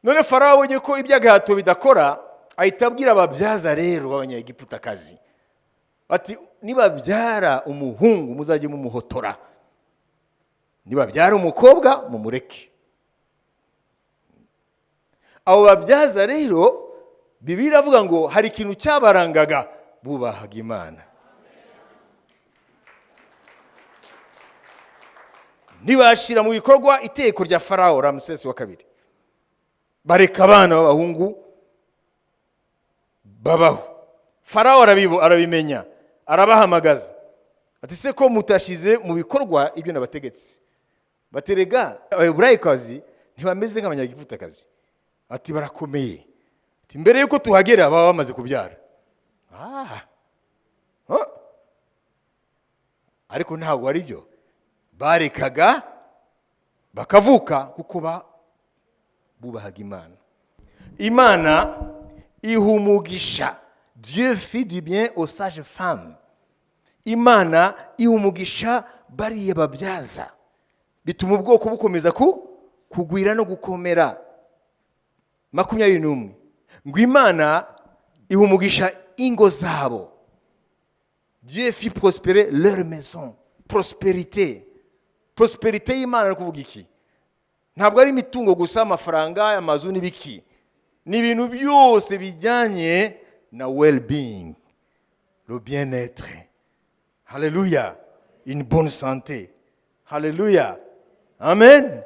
None Farawo abonye ko iby'agahato bidakora, ahita abwira ababyaza rero b'Abanyegiputakazi ati: "Nibabyara umuhungu muzajye mumuhotora, nibabyara umukobwa mumureke." Abo babyaza rero, Bibiliya iravuga ngo hari ikintu cyabarangaga: bubahaga Imana. Ntibashyira mu bikorwa iteko rya Farawo Ramusesi wa kabiri, bareka abana b'abahungu babaho. Farawo arabimenya, arabahamagaza ati: "Se ko mutashyize mu bikorwa ibyo nabategetse?" Baterega Abaheburayikazi ntibameze nk'Abanyagiputakazi, ati: "Barakomeye," ati: "mbere yuko tuhagera baba bamaze kubyara." Ariko ntabwo ari byo, barekaga bakavuka kuko bubahaga Imana. Imana iha umugisha. Dieu fit du bien aux sages femmes. Imana iha umugisha bariya babyaza, bituma ubwoko bukomeza kugwira no gukomera. 21, ngo Imana iha umugisha ingo zabo. Dieu fit prospérer leur maison. Prospérité, prospérité y'Imana ni kuvuga iki? Ntabwo ari imitungo gusa, amafaranga, amazu n'ibiki. Ni ibintu byose bijyanye na well being, le bien-être. Haleluya! Une bonne santé. Haleluya, amen.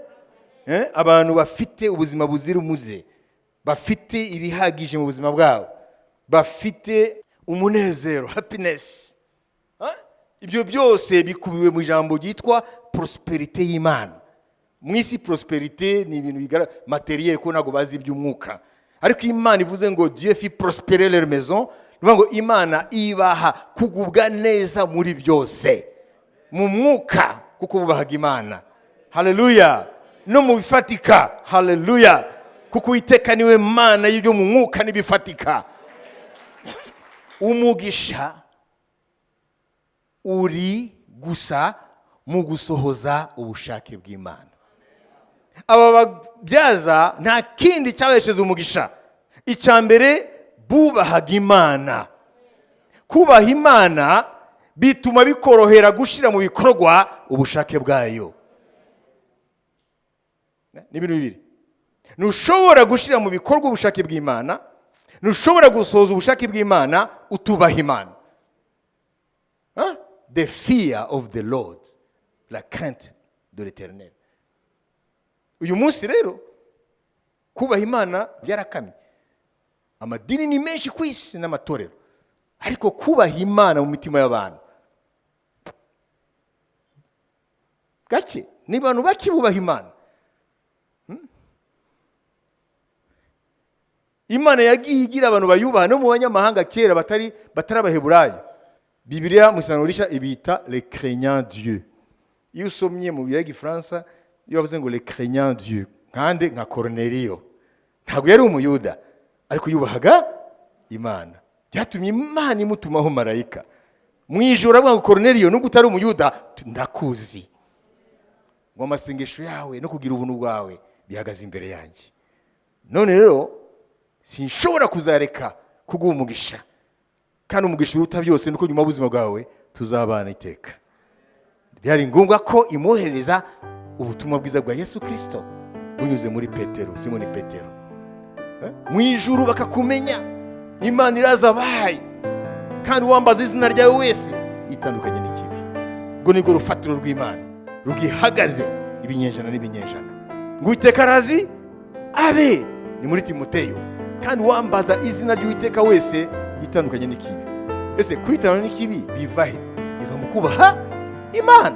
Abantu bafite ubuzima buzira umuze, bafite ibihagije mu buzima bwabo, bafite umunezero, happiness. Ibyo byose bikubiwe mu ijambo ryitwa prospérité y'Imana. Mu isi prospérité ni ibintu bigaragara, matériel, kuko ntabwo bazi iby'umwuka. Ariko Imana ivuze ngo "Dieu fit prospérer leur maison", ni ukuvuga ngo Imana ibaha kugubwa neza muri byose, mu mwuka kuko bubahaga Imana, haleluya, no mu bifatika, haleluya, kuko Uwiteka niwe Mana y'ibyo mu mwuka n'ibifatika. Umugisha uri gusa mu gusohoza ubushake bw'Imana. Aba babyaza nta kindi cyabahesheje umugisha. Icya mbere, bubahaga Imana. Kubaha Imana bituma bikorohera gushyira mu bikorwa ubushake bwayo. Ni ibintu bibiri: ntushobora gushyira mu bikorwa ubushake bw'Imana, ntushobora gusohoza ubushake bw'Imana utubaha Imana. Hein? The fear of the Lord, la crainte de l'Éternel. Uyu munsi rero kubaha Imana byarakamye. Amadini ni menshi ku isi n'amatorero, ariko kubaha Imana mu mitima y'abantu gake. Ni abantu bake bubaha Imana. Imana yagiye igira abantu bayubaha no mu banyamahanga kera batari Abaheburayo. Bibiliya mu Isezerano Rishya ibita les craignants Dieu. Iyo usomye mu Bibiliya y'Igifaransa, iyo bavuze ngo les craignants Dieu, nkande nka Cornelio, ntabwo yari Umuyuda ariko yubahaga Imana, byatumye Imana imutumaho marayika mu ijoro, avuga ngo: "Cornelio, nubwo utari Umuyuda, ndakuzi, ngo amasengesho yawe no kugira ubuntu bwawe bihagaze imbere yanjye. None rero sinshobora kuzareka kuguha umugisha, kandi umugisha uruta byose nuko nyuma y'ubuzima bwawe tuzabana iteka." Byari ngombwa ko imwoherereza ubutumwa bwiza bwa Yesu Kirisito bunyuze muri Petero, Simoni Petero. Mu ijuru bakakumenya. Imana iraza abaye, kandi uwambaza izina ryawe wese itandukanye n'ikibi. Ubwo nibwo rufatiro rw'Imana rugihagaze ibinyejana n'ibinyejana, ngo Uwiteka arazi abe. Ni muri Timoteyo: kandi uwambaza izina ry'Uwiteka wese yitandukanye n'ikibi. Ese kwitandukanya n'ikibi biva he? Biva mu kubaha Imana.